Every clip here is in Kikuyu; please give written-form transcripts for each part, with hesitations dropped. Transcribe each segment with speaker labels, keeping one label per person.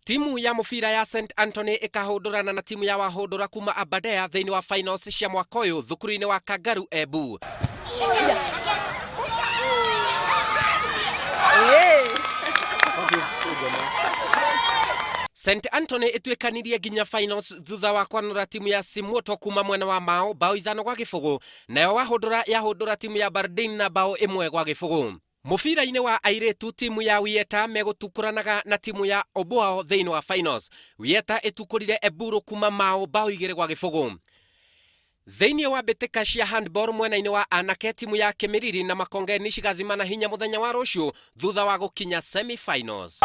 Speaker 1: Timu ya mũbira ya St Anthony ĩkahũndũrana na timu ya Wahũndũra kuma Aberdare thĩinĩ wa finals cia mwaka ũyũ thukuru-inĩ wa Kangaru Embu. St Anthony ĩtuĩkanirie nginya finals thutha wa kwanũra timu ya Simuoto kuma mwena wa Mao bao 5-0, nayo Wahũndũra yahũndũra timu ya Bardeen na bao 1-0. Mũbira-inĩ wa airĩtu timu ya Wieta megũtukũranaga na timu ya Obuao thĩinĩ wa finals. Wieta ĩtukũrire Eburu kuma Mao bao 2-0. Thĩinĩ wa mbĩtĩka cia handball mwena-inĩ wa anake timu ya Kĩmĩriri na Makongeni cigathimana hinya mũthenya wa rũciũ thutha wa gũkinya semi-finals.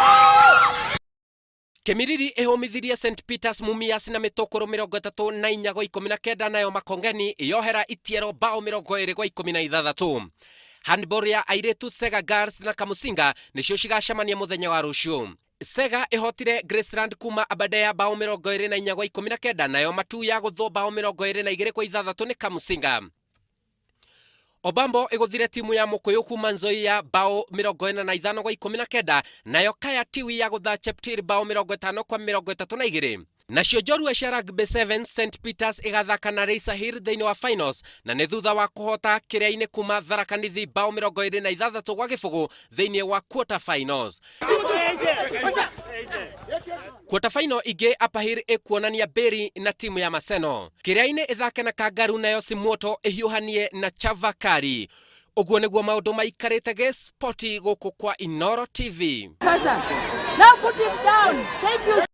Speaker 1: Kĩmiriri ĩhũmithirie St Peters Mumias na mĩtũkũrũ 34-19 nayo Makongeni yohera Itiero bao 20-16. Handball ya airĩtu Sega Girls na Kamusinga nĩcio cigacemania mũthenya wa rũciũ. Sega ĩhotire Graceland kuma Aberdare bao 24-19 nayo Matuu yagũthwo bao 22-6 nĩ Kamusinga. Obambo ĩgũthire timu ya Mũkũyũ kuma Nzoia bao 45-19 nayo Kaya Tiwi yagũtha Cheptir bao 50-32. Nacio njorua cia Rugby Sevens St Peters ĩgathaka na Reisahir thĩinĩ wa finals na nĩ thutha wa kũhota kĩrĩa-inĩ kuma Tharaka Nithi bao 26-0 thĩinĩ wa quarter finals. Quarter final ingĩ Upper Hill ĩkuonania Mbĩri na timu ya Maseno. Kĩrĩa-inĩ ĩthake na Kangaru nayo Simuoto ĩhiũhanie na Chavakali. Ũguo nĩguo maũndũ maikarĩte gĩ-spoti gũkũ kwa Inooro TV.
Speaker 2: Sasa. Now put it down. Thank you.